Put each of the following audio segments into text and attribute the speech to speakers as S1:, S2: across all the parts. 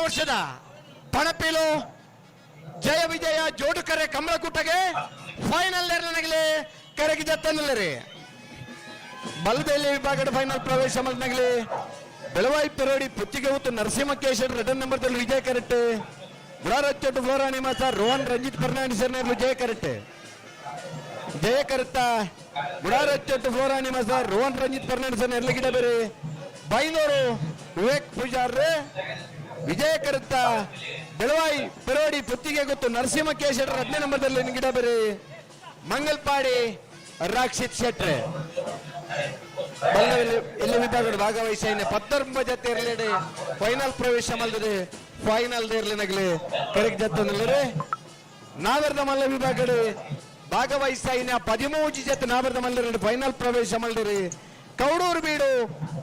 S1: ವರ್ಷದ ಪಣಪಿಲು ಜಯ ವಿಜಯ ಜೋಡುಕರೆ ಕಮಲಕುಟ್ಟಗೆ ಫೈನಲ್ ನನಗಲಿ ಕರೆಗೆ ಜತ್ತನಲ್ಲರಿ. ಬಲದಲ್ಲಿ ವಿಭಾಗದ ಫೈನಲ್ ಪ್ರವೇಶ ಮಲ್ನಗಲಿ ಬೆಳವಾಯಿ ಪೆರೋಡಿ ಪುತ್ತಿಗೆ ಹೊತ್ತು ನರಸಿಂಹ ಕೇಶರ್ ರಿಟರ್ನ್ ನಂಬರ್ ವಿಜಯ ಕರೆಕ್ಟ್. ಗುಡಾರಚ್ಚೊಟ್ಟು ಫ್ಲೋರಾ ನಿವಾಸ ರೋಹನ್ ರಂಜಿತ್ ಫರ್ನಾಂಡಿಸ್ ವಿಜಯ ಕರೆಕ್ಟ್. ಜಯ ಕರುತ್ತ ಗುಡಾರಚ್ಚೊಟ್ಟು ಫ್ಲೋರಾ ನಿವಾಸ ರೋಹನ್ ರಂಜಿತ್ ಫರ್ನಾಂಡಿಸ್ ನೆರ್ಲಗಿಡ ಬೇರೆ. ಬೈನೂರು ವಿವೇಕ್ ಪೂಜಾರ್ ವಿಜಯ ಕರುತ್ತ ಬೆಳವಾಯಿ ಪೆರೋಡಿ ಪುತ್ತಿಗೆ ಗೊತ್ತು ನರಸಿಂಹ ಕೇಶರ್ 15 ನಂಬರ್ದಲ್ಲಿ ಗಿಡ ಬೇರೆ. ಮಂಗಲ್ಪಾಡಿ ರಾಕ್ಷಿತ್ ಶೆಟ್ರೆ. ಬಲ್ಲವೆಲ್ಲಿ ಎಲ್ಲಿ ವಿಭಾಗದ ಭಾಗವಹಿಸ 19 ಜೊತೆ ಇರಲಿ ಫೈನಲ್ ಪ್ರವೇಶ ಮಲ್ದದೆ. ಫೈನಲ್ ಇರಲಿ ನಗಲಿ ಕರೆಕ್ ಜತ್ತನಲ್ಲರೆ. ನಾವರ್ದ ಮಲ್ಲ ವಿಭಾಗಡೆ ಭಾಗವಹಿಸ ಇನ್ನ 13 ಜೊತೆ ನಾವರ್ದ ಮಲ್ಲರೆ ಫೈನಲ್ ಪ್ರವೇಶ ಮಲ್ದಿರಿ. ಕೌಡೂರು ಬೀಡು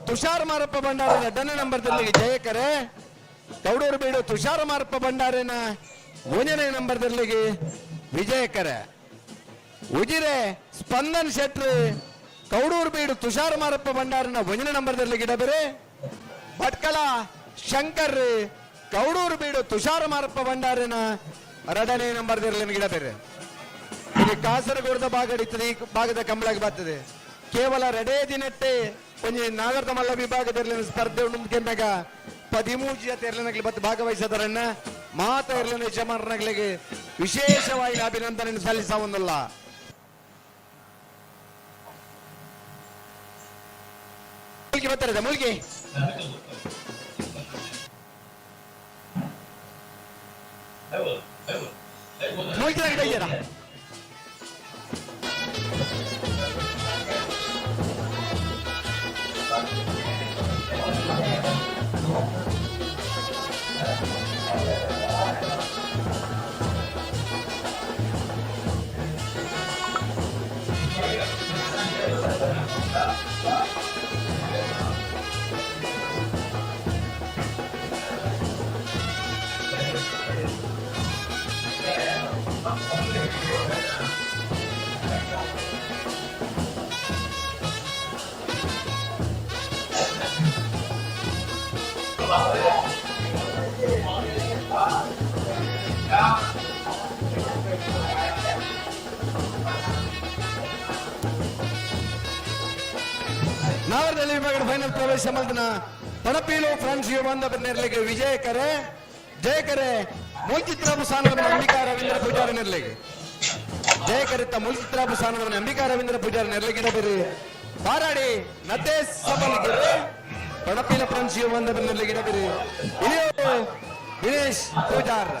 S1: ತುಷಾರ್ ಮಾರಪ್ಪ ಭಂಡಾರ 2ನೇ ನಂಬರ್ದಲ್ಲಿ ಜಯಕರೆ. ಕೌಡೂರು ಬೀಡು ತುಷಾರ್ ಮಾರಪ್ಪ ಭಂಡಾರನ 1ನೇ ನಂಬರ್ದಲ್ಲಿ ವಿಜಯಕರೆ. ಉಜಿರೆ ಸ್ಪಂದನ್ ಶೆಟ್ರು ಕೌಡೂರು ಬೀಡು ತುಷಾರ್ ಮಾರಪ್ಪ ಭಂಡಾರನ 1ನೇ ನಂಬರ್ದಲ್ಲಿ ಗಿಡ ಬೇರೆ. ಭಟ್ಕಳ ಶಂಕರ್ ಕೌಡೂರು ಬೀಡು ತುಷಾರ್ ಮಾರಪ್ಪ ಭಂಡಾರನ 2ನೇ ನಂಬರ್ದಲ್ಲಿ ಗಿಡ ಬೇರೆ. ಇಲ್ಲಿ ಕಾಸರಗೋಡದ ಭಾಗ ಇರ್ತದೆ, ಈ ಭಾಗದ ಕಂಬಳಗೆ ಬರ್ತದೆ. ಕೇವಲ 2 ದಿನಟ್ಟೆ ಒಂಜಿ ನಾಗರದ ಮಲ್ಲ ವಿಭಾಗದಲ್ಲಿ ಸ್ಪರ್ಧೆ ಉಂಡು. ಕೆಮ್ಮೆಗ 13 ಜೊತೆ ಇರ್ಲಿನಗ್ಲಿ ಬತ್ತು ಭಾಗವಹಿಸದರನ್ನ ಮಾತ ಇರ್ಲಿನ ಯಜಮಾನರಿಗೆ ವಿಶೇಷವಾಗಿ ಅಭಿನಂದನೆ ಸಲ್ಲಿಸವನ್ನಲ್ಲ. ಮುಲ್ಕಿ ಬರ್ತಾರೆ, ಮುಲ್ಕಿ ಮುಲ್ಕಿ ಇದ್ದೀರಾ? ನಾವರದಲ್ಲಿ ವಿಭಾಗದ ಫೈನಲ್ ಪ್ರವೇಶ ಮಲ್ದನ ಪಣಪೀಲು ಫ್ರಾನ್ಸ್ ಯುವಂದ ನೆರಳಿಗೆ ವಿಜಯಕರೆ ಜಯಕರೆ ಮುಲ್ಚಿತ್ರಾಬು ಸ್ಥಾನದ ಅಂಬಿಕಾ ರವೀಂದ್ರ ಪೂಜಾರಿ ನೆರಳಿಗೆ. ಜಯಕರಿತ ಮುಲ್ಚಿತ್ರಾಬು ಸ್ಥಾನದ ಅಂಬಿಕಾ ರವೀಂದ್ರ ಪೂಜಾರಿ ನೆರಳಿಗಿಡ ಬೇರೆ. ಬಾರಾಡಿ ನತೇಶ್ ಸಬಲಿಗೆರೆ ಪಣಪೀಲ ಫ್ರಾನ್ಸ್ ಯುವಂದ ನೆರಳಿಗಿಡ ಬೇರೆ. ಇಳಿಯೋರು ದಿನೇಶ್ ಪೂಜಾರ್.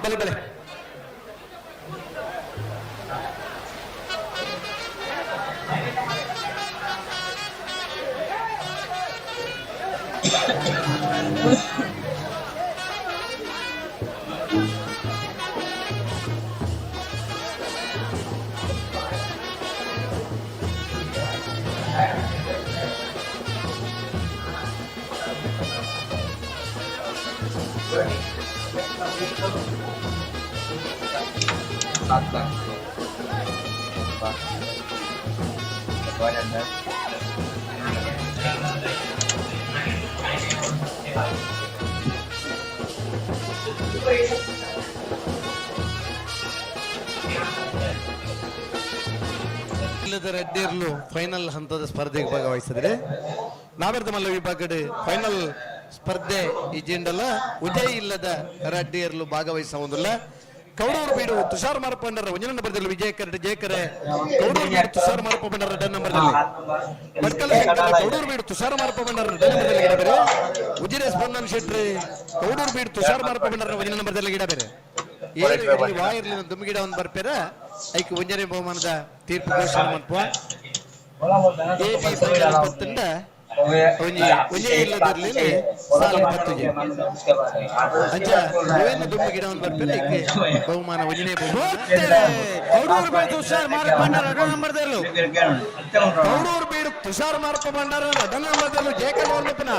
S1: ಬಲೆ ಬಲೆ.
S2: 7 lakh.
S1: ಇಲ್ಲದ ರೆಡ್ಡಿಯರ್ಲು ಫೈನಲ್ ಹಂತದ ಸ್ಪರ್ಧೆಗೆ ಭಾಗವಹಿಸಿದ್ರೆ ನಾವೆರ್ದ ಮಲ್ಲ ವಿಭಾಗದ ಫೈನಲ್ ಸ್ಪರ್ಧೆ ಈ ಜಿಂಡಲ್ಲ ಉಜಯ್ ಇಲ್ಲದ ರೆಡ್ಡಿಯರ್ಲು ಭಾಗವಹಿಸುವುದಿಲ್ಲ. ಕೌಡೂರು ಬೀಡು ತುಷಾರ್ ಮಾರಪ್ಪ ಭಂಡಾರ ಒಂಜನೇ ನಂಬರ್ದಲ್ಲಿ ವಿಜಯ ಕರಟೆ ಜಯಕರೆ ಕೌಡೂರು ಬೀಡು ತುಷಾರ್ ಮಾರಪ್ಪ ಭಂಡಾರ ಎರಡನೇ ನಂಬರ್ದಲ್ಲಿ ಭಟ್ಕಲ ಶಂಕರ ಕೌಡೂರು ಬೀಡು ತುಷಾರ್ ಮಾರಪ್ಪ ಭಂಡಾರ ಎರಡನೇ ನಂಬರ್ದಲ್ಲಿ ಗಿಡ ಬೇರೆ. ಉಜಿರೆ ಸ್ಪಂದನ್ ಶೆಟ್ರಿ ಕೌಡೂರು ಬೀಡು ತುಷಾರ್ ಮಾರಪ್ಪ ಭಂಡಾರ ಒಂಜನೇ ನಂಬರ್ದಲ್ಲಿ ಗಿಡ ಬೇರೆ. ಏರು ಇರ್ಲಿ ವಾ ಇರ್ಲಿ ದುಮ್ಗಿಡ ಒಂದು ಬರ್ಪೇರ ಐಕ್ ಒಂಜನೇ ಬಹುಮಾನದ ತೀರ್ಪು ಘೋಷಣೆ ಮನ್ಪುವ. ಎ ಬಿ ಫೈನಲ್ ಪತ್ತಂಡ ಒಂಜಿ ಒಂಜೇ ಇಲ್ಲದಿರ್ಲಿ ಸಾಲ ಪತ್ತುಜಿ. ಅಂಚ ಗೋವಿಂದ ದುಮ್ಮು ಗಿಡ ಒಂದು ಬರ್ಪೇರ ಐಕ್ ಬಹುಮಾನ ಒಂಜನೇ ಬಹುಮಾನ.
S2: ಕೌಡೂರು ಬೀಡು ತುಷಾರ್ ಮಾರಪ್ಪ ಭಂಡಾರ ಎರಡನೇ ನಂಬರ್ದಲ್ಲೂ.
S1: ಕೌಡೂರು ಬೀಡು ತುಷಾರ್ ಮಾರಪ್ಪ ಭಂಡಾರ ಎರಡನೇ ನಂಬರ್ದಲ್ಲೂ ಜೇಕಲ್ ವರ್ಣಪ್ಪನ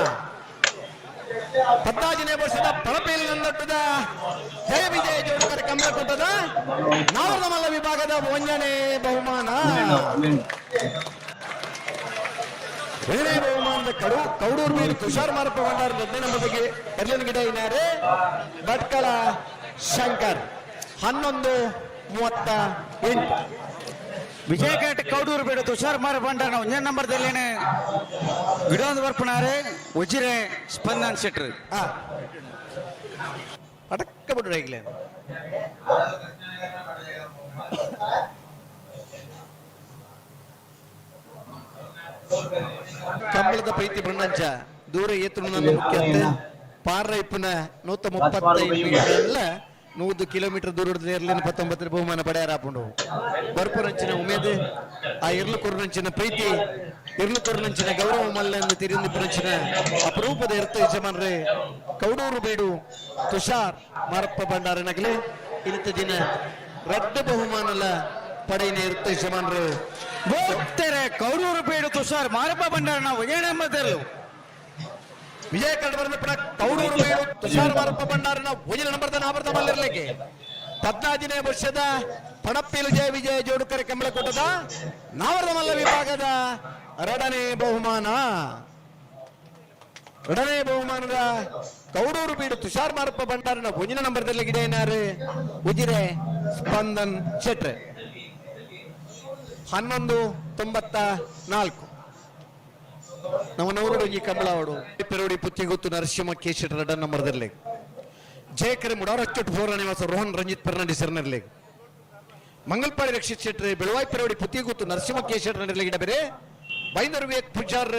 S1: 14ನೇ ವರ್ಷದ ಪಳಪೇಲಿ ನಂದಟ್ಟದ ಜಯ ವಿಜಯ ಜೋಡುಕರ ಕಮಲಕೂಟದ ನಾವರ್ಣಮಲ್ಲ ವಿಭಾಗದ ಒಂಜನೇ ಬಹುಮಾನ. ಒಂದನೇ ಬಹುಮಾನದ ಕೌಡೂರು ಬೀಡು ತುಷಾರ್ ಮಾರಪ್ಪ ಭಂಡಾರ ಎರಡನೇ ನಂಬರ್ಗೆ ಎರ್ಲಿನ ಗಿಡ ಇನ್ನಾರೆ ಭಟ್ಕಳ ಶಂಕರ್. 11:38.
S2: ವಿಜಯಘಾಟ್ ಕೌಡೂರು ಬೀಡು ತುಷಾರ್ ಮಾರಪ್ಪ ಭಂಡಾರ ಒಂದನೇ ನಂಬರ್ದಲ್ಲೇನೆ ಗಿಡೊಂದು ಬರ್ಪಣಾರೆ ಉಜಿರೆ ಸ್ಪಂದನ್ ಶೆಟ್ರು.
S1: ಆ ಪಟಕ್ಕ ಬಿಡ್ರಿ ಈಗಲೇ. ಕಂಬಳದ ಪ್ರೀತಿ ಬಣ್ಣಂಚ ದೂರ ಏತು ನನ್ನ ಮುಖ್ಯತೆ ಪಾರ ಇಪ್ಪನ 135 100 ಕಿಲೋಮೀಟರ್ ದೂರದ ಇರ್ಲಿನ 19 ಬಹುಮಾನ ಪಡೆಯರಾಪುಂಡು. ಬರ್ಪುರಂಚಿನ ಉಮೇದ್, ಆ ಇರ್ಲು ಕೊರ್ನಂಚಿನ ಪ್ರೀತಿ, ಇರ್ಲು ಕೊರ್ನಂಚಿನ ಗೌರವ ಮಲ್ಲ ತಿರಿಂದಿಪ್ಪುರಂಚಿನ ಅಪರೂಪದ ಇರ್ತ ಯಜಮಾನ್ರೆ ಕೌಡೂರು ಬೀಡು ತುಷಾರ್ ಮಾರಪ್ಪ ಭಂಡಾರ ನಗಲಿ ಇನ್ನಿತ ದಿನ ರಡ್ಡ ಬಹುಮಾನಲ ಪಡೆಯಿನ ಇರ್ತ ಯಜಮಾನ್ರು.
S2: ಬೋಕ್ತಾರೆ ಕೌಡೂರು ಬೀಡು ತುಷಾರ್ ಮಾರಪ್ಪ ಭಂಡಾರ ಒಂದನೇ ನಂಬರ್ದಲ್ಲೂ.
S1: ವಿಜಯ ಕಂಡು ಕೌಡೂರು ಬೀಡು ತುಷಾರ್ ಮಾರಪ್ಪ ಭಂಡಾರನ ಒಂದಿನ ನಂಬರ್ದ ನಾಮರ್ದ ಮಲ್ಲಿರ್ಲಿಕ್ಕೆ 14ನೇ ವರ್ಷದ ಪಣಪ್ಪೀಲು ಜಯ ವಿಜಯ ಜೋಡುಕರೆ ಕಂಬಳಕೂಟದ ನಾವರ್ದ ಮಲ್ಲ ವಿಭಾಗದ ಎರಡನೇ ಬಹುಮಾನ. ಎರಡನೇ ಬಹುಮಾನದ ಕೌಡೂರು ಬೀಡು ತುಷಾರ್ ಮಾರಪ್ಪ ಭಂಡಾರನ ಒಂದಿನ ನಂಬರ್ದಲ್ಲಿ ಗಿಡ ಉಜಿರೆ ಸ್ಪಂದನ್ ಶೆಟ್ರೆ. 11:94. ನಮ್ಮ ನವರುಡು ಈ ಕಂಬಳವಾಡು ಪೆರೋಡಿ ಪುತ್ತಿಗುತ್ತು ನರಸಿಂಹ ಕೆ ಶೆಟ್ಟರ್ ಎರಡನೇ ನಂಬರ್ದಲ್ಲಿ ಜಯಕರೆ ಮುಡಾರಚ್ಚೊಟ್ಟು ಫೋರ ನಿವಾಸ ರೋಹನ್ ರಂಜಿತ್ ಫರ್ನಾಂಡಿಸ್ ಇರ್ಲಿ. ಮಂಗಲ್ಪಾಡಿ ರಕ್ಷಿತ್ ಶೆಟ್ರಿ ಬೆಳವಾಯಿ ಪೆರೋಡಿ ಪುತ್ತಿಗುತ್ತು ನರಸಿಂಹ ಕೆ ಶೆಟ್ಟರ್ ನಡಲಿ ಗಿಡ ಬೇರೆ. ಬೈಂದೂರು ವಿವೇಕ್ ಪೂಜಾರ್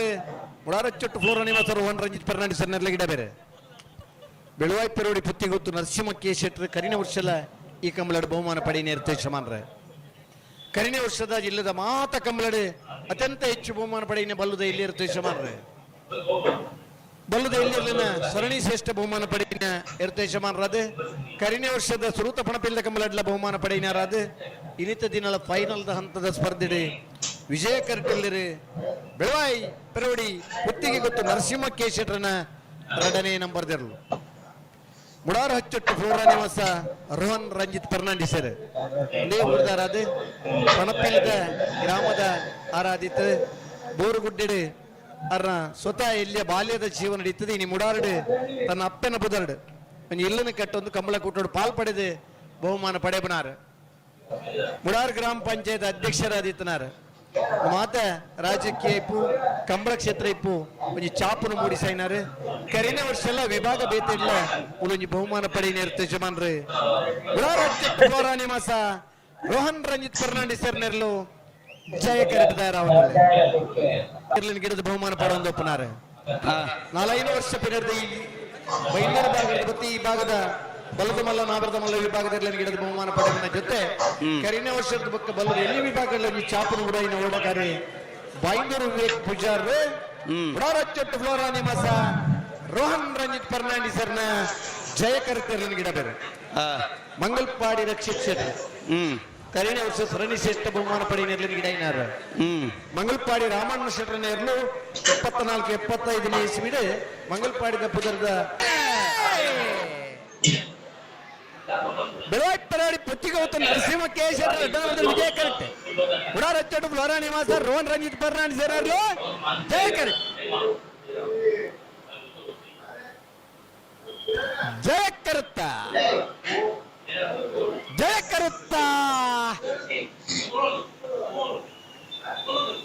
S1: ಮುಡಾರಚ್ಚೊಟ್ಟು ಫ್ಲೋರ ನಿವಾಸ ರೋಹನ್ ರಂಜಿತ್ ಫರ್ನಾಂಡಿಸ್ ನೆರಳಿ ಗಿಡ ಬೇರೆ. ಬೆಳವಾಯಿ ಪೆರೋಡಿ ಪುತ್ತಿಗುತ್ತು ನರಸಿಂಹ ಕೆ ಶೆಟ್ಟರ್ ಕರಿನ ವರ್ಷಲ ಈ ಕಂಬಳಡು ಬಹುಮಾನ ಪಡೆಯ ಯಜಮಾನ್ರೆ. ಕರಿನ ವರ್ಷದ ಜಿಲ್ಲೆದ ಮಾತ ಕಂಬಳಡು ಅತ್ಯಂತ ಹೆಚ್ಚು ಬಹುಮಾನ ಪಡೆಯ ಬಲ್ಲುದ ಇಲ್ಲಿ ಇರುತ್ತೆ ಯಜಮಾನ್ರೆ. ಬಲ್ಲದ ಎಲ್ಲಿರ್ಲಿನ ಸರಣಿ ಶ್ರೇಷ್ಠ ಬಹುಮಾನ ಪಡೆಯಿನ ಇರುತ್ತೆ ಯಜಮಾನ್ರಾದ. ಕರಿನ ವರ್ಷದ ಸುರೂತ ಪಣಪಿಲ್ದ ಕಂಬಳಡ್ಲ ಬಹುಮಾನ ಪಡೆಯಿನಾರಾದ. ಇನ್ನಿತ ದಿನಲ ಫೈನಲ್ದ ಹಂತದ ಸ್ಪರ್ಧೆ ವಿಜಯ ಕರ್ಟಿಲ್ಲಿರಿ ಬೆಳವಾಯಿ ಪೆರೋಡಿ ಪುತ್ತಿಗೆ ಗೊತ್ತು ನರಸಿಂಹ ಕೆ ಶೆಟ್ಟರನ ಎರಡನೇ ನಂಬರ್ದಿರಲು ಮುಡಾರು ಹಚ್ಚೊಟ್ಟು ಫ್ಲೋರಾ ನಿವಾಸ ರೋಹನ್ ರಂಜಿತ್ ಫರ್ನಾಂಡಿಸರ್ ಇದೇ ಊರ್ದಾರಾದ ಪಣಪಿಲ್ದ ಗ್ರಾಮದ ಆರಾಧಿತ ಬೋರುಗುಡ್ಡೆಡು ಅರ್ನ ಸ್ವತಃ ಎಲ್ಲಿಯ ಬಾಲ್ಯದ ಜೀವನ ನಡೀತದೆ. ಇನಿ ಮುಡಾರಡು ತನ್ನ ಅಪ್ಪನ ಬುದರ್ಡು ಒಂಜಿ ಇಲ್ಲನ ಕಟ್ಟೊಂದು ಕಂಬಳ ಕೂಟೋಡು ಪಾಲ್ ಪಡೆದು ಬಹುಮಾನ ಪಡೆಬನಾರ್. ಮುಡಾರ್ ಗ್ರಾಮ ಪಂಚಾಯತ್ ಅಧ್ಯಕ್ಷರಾದಿತ್ತನಾರ್. ಮಾತ ರಾಜಕೀಯ ಇಪ್ಪು ಕಂಬಳ ಕ್ಷೇತ್ರ ಇಪ್ಪು ಒಂಜಿ ಚಾಪುನು ಮೂಡಿಸೈನಾರು. ಕರಿನ ವರ್ಷ ಎಲ್ಲ ವಿಭಾಗ ಬೇತಿಲ್ಲ ಉಲೊಂಜಿ ಬಹುಮಾನ ಪಡೆಯಿನ ಯಜಮಾನ್ರು. ನಿವಾಸ ರೋಹನ್ ರಂಜಿತ್ ಫರ್ನಾಂಡಿಸ್ ನೆರ್ಲು ಜಯ ಕರೆಟದಾರ ಗಿಡದ ಬಹುಮಾನ ಪಡೊಂದು ಒಪ್ಪನಾರು. ನಾಲೈದು ವರ್ಷ ಪಿರರ್ದ ಈ ಬೈಂದೂರು ಭಾಗದ ಬತ್ತಿ ಈ ಭಾಗದ ಬಲದ ಮಲ್ಲ ನಾಬರದ ಮಲ್ಲ ವಿಭಾಗದಲ್ಲಿ ಗಿಡದ ಬಹುಮಾನ ಪಡೆದ ಜೊತೆ ಕರಿನ ವರ್ಷದ ಬಕ್ಕ ಬಲ್ಲದ ಎಲ್ಲಿ ವಿಭಾಗದಲ್ಲಿ ಚಾಪುನ ಕೂಡ ಇನ್ನು ಓಡಕಾರಿ ಬೈಂದೂರು ವಿವೇಕ್ ಪೂಜಾರ್ ಬುಡಾರಚ್ಚೊಟ್ಟು ಫ್ಲೋರಾ ನಿವಾಸ ರೋಹನ್ ರಂಜಿತ್ ಫರ್ನಾಂಡಿಸರ್ನ ಜಯ ಕರೆತಿರ್ಲಿನ ಗಿಡ ಬೇರೆ. ಮಂಗಲ್ಪಾಡಿ ರಕ್ಷಿತ್ ಶೆಟ್ಟಿ ಕರಿನ ವರ್ಷ ಸರಣಿ ಶ್ರೇಷ್ಠ ಬಹುಮಾನ ಪಡೆಯಿನ ಗಿಡ ಇನ್ನಾರು. ಮಂಗಲ್ಪಾಡಿ ರಾಮಣ್ಣ ಶೆಟ್ಟರನೇರ್ಲು 74 75ನೇ ಇಸ್ವಿಡ್ ಮಂಗಲ್ಪಾಡಿದ ಪುದರ್ದ ಬೆಳವಾಯಿ ಪುತ್ತಿಗೌತ ನರಸಿಂಹ ಕೆ ಶೆಟ್ಟರ್ ವಿಜಯ ಕರೆಕ್ಟ್ ಉಡಾರಚ್ಚೊಟ್ಟು ಫ್ಲೋರಾ ನಿವಾಸ ರೋಹನ್ ರಂಜಿತ್ ಫರ್ನಾಂಡಿಸ್ ಜಯ ಕರೆಕ್ಟ್ ಜಯ ಕರುತ್ತ ಜಯ ಕರುತ್ತ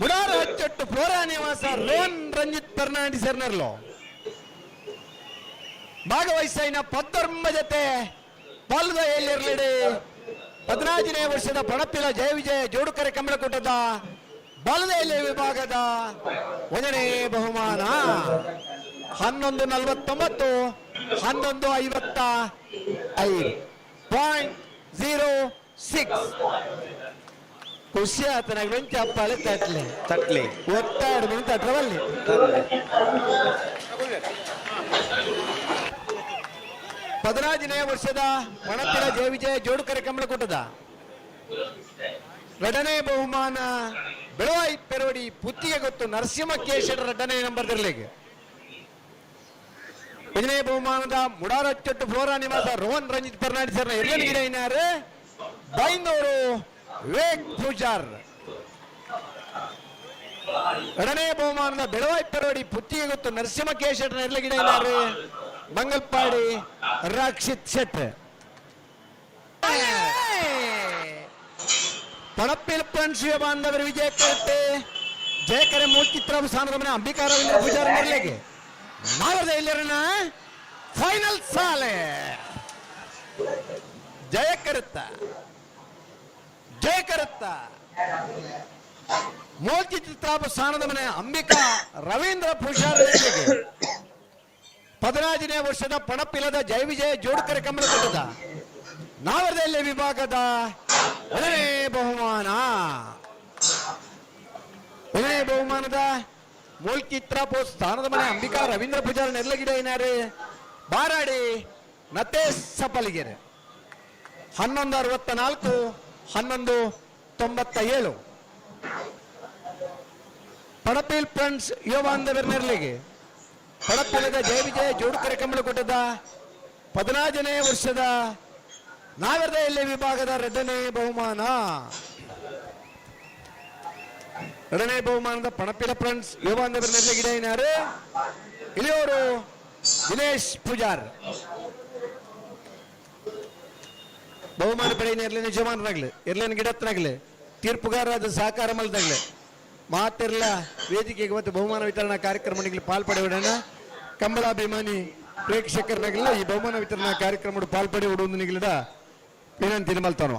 S1: ಬುಡಾರ ಹಚ್ಚೊಟ್ಟು ಫ್ಲೋರಾ ನಿವಾಸ ರೋಹನ್ ರಂಜಿತ್ ಫರ್ನಾಂಡಿಸ್ ಎರ್ನರ್ಲು ಭಾಗವಹಿಸಿನ ಪದ್ದರ್ಮ ಜೊತೆ. ಪಾಲ್ದ ಏಳಿರ್ಲಿಡಿ 14ನೇ ವರ್ಷದ ಪಣಪಿಲ ಜಯ ವಿಜಯ ಜೋಡುಕರೆ ಕಮಲಕೂಟದ ಬಲದ ಎಲೆ ವಿಭಾಗದ ಒಂದನೇ ಬಹುಮಾನ. 11:49, 11:55.06. ಖುಷಿ ಆತ ನಂಗೆ. ಬೆಂಚಿ ಅಪ್ಪಾಳೆ ತಟ್ಲೆ.
S2: ತಟ್ಲಿ.
S1: ಒತ್ತಾಡು ಮಿನಿಟ್ ತಟ್ರವಲ್ಲಿ. 14ನೇ ವರ್ಷದ ಪಣಪಿಲ ಜಯ ವಿಜಯ ಜೋಡುಕರೆ ಕಮಲಕೂಟದ ಎರಡನೇ ಬಹುಮಾನ ಬೆಳವಾಯಿ ಪೆರೋಡಿ ಪುತ್ತಿಗೆ ಗೊತ್ತು ನರಸಿಂಹ ಕೇಶರ ಎರಡನೇ ನಂಬರ್ ಇರಲಿಕ್ಕೆ. ಒಂದನೇ ಬಹುಮಾನದ ಮುಡಾರಚ್ಚೊಟ್ಟು ಫ್ಲೋರಾ ನಿವಾಸ ರೋಹನ್ ರಂಜಿತ್ ಫರ್ನಾಂಡಿಸ್ ಸರ್ನ ಎರಡನೇ ಗಿಡ ಬೈಂದೂರು ವಿವೇಕ್ ಪೂಜಾರ್. ಎರಡನೇ ಬಹುಮಾನದ ಬೆಳವಾಯಿ ಪೆರೋಡಿ ಪುತ್ತಿಗೆ ಗೊತ್ತು ನರಸಿಂಹ ಕೇಶರ ಎರಡನೇ ಗಿಡ ಮಂಗಲ್ಪಾಡಿ ರಕ್ಷಿತ್ ಶೆಟ್. ಪಣಪ್ಪಿಲ್ ಶಿವ ಬಾಂಧವರು ವಿಜಯ ಕರ್ತೆ ಜಯಕರೆ ಮೂರ್ತಿತ್ರ ಸ್ಥಾನದ ಮನೆ ಅಂಬಿಕಾ ರವೀಂದ್ರ ಪೂಜಾರಿ ಮರಳಿಗೆ ನಾವದ ಇಲ್ಲರನ್ನ ಫೈನಲ್ ಸಾಲೆ. ಜಯ ಕರುತ್ತ, ಜಯ ಕರುತ್ತ. ಮೂರ್ತಿ ಚಿತ್ರಾಪ ಸ್ಥಾನದ ಮನೆ ಅಂಬಿಕಾ ರವೀಂದ್ರ ಪೂಜಾರಿ ಮರಳಿಗೆ 14ನೇ ವರ್ಷದ ಪಣಪಿಲದ ಜಯ ವಿಜಯ ಜೋಡುಕರೆ ಕಮಲಕಟ್ಟದ ನಾವರದಲ್ಲಿ ವಿಭಾಗದ ಒಂದನೇ ಬಹುಮಾನ. ಒಂದನೇ ಬಹುಮಾನದ ಮೂಲ್ಕಿತ್ರ ಪೋಸ್ಟ್ ಸ್ಥಾನದ ಮನೆ ಅಂಬಿಕಾ ರವೀಂದ್ರ ಪೂಜಾರಿ ನೆರ್ಲಗಿಡ ಏನಾರೆ ಬಾರಾಡಿ ನತೇಶ್ ಸಪಲಿಗೆರೆ. 11:64, 11:97. ಪಡಪೀಲ್ ಫ್ರೆಂಡ್ಸ್ ಯುವ ಬಾಂಧವರ ನೆರಳಿಗೆ ಪಡಪಿಲದ ಜಯ ವಿಜಯ ಜೋಡುಕರೆ ಕಂಬಳಕೂಟದ 14ನೇ ವರ್ಷದ ನಾಗರದ ಎಲೆ ವಿಭಾಗದ ಎರಡನೇ ಬಹುಮಾನ. ಎರಡನೇ ಬಹುಮಾನದ ಪಣಪಿಲ ಫ್ರೆಂಡ್ಸ್ ಯುವ ಬಾಂಧವರ ನೆರಳಿಗೆ ಏನಾರು ಇಲ್ಲಿಯವರು ದಿನೇಶ್ ಪೂಜಾರ್. ಬಹುಮಾನ ಪಡೆಯ ಇರ್ಲಿನ ಯಜಮಾನರಾಗ್ಲಿ, ಇರ್ಲಿನ ಗಿಡತ್ನಾಗ್ಲಿ, ತೀರ್ಪುಗಾರರಾದ ಸಹಕಾರ ಮಲ್ದಾಗ್ಲಿ, ಮಾತಿರ್ಲ ವೇದಿಕೆಗೆ ಮತ್ತು ಬಹುಮಾನ ವಿತರಣಾ ಕಾರ್ಯಕ್ರಮಗಳಿಗೆ ಪಾಲ್ಪಡೆಯೋಣ. ಕಂಬಳಾಭಿಮಾನಿ ಪ್ರೇಕ್ಷಕರನಾಗಲ್ಲ ಈ ಬಹುಮಾನ ವಿತರಣಾ ಕಾರ್ಯಕ್ರಮ ಪಾಲ್ಪಡೆ ವಿಡುವುದು ನಿಗಲಿದ ವಿನಂತಿ ಮಲ್ತಾನುವ.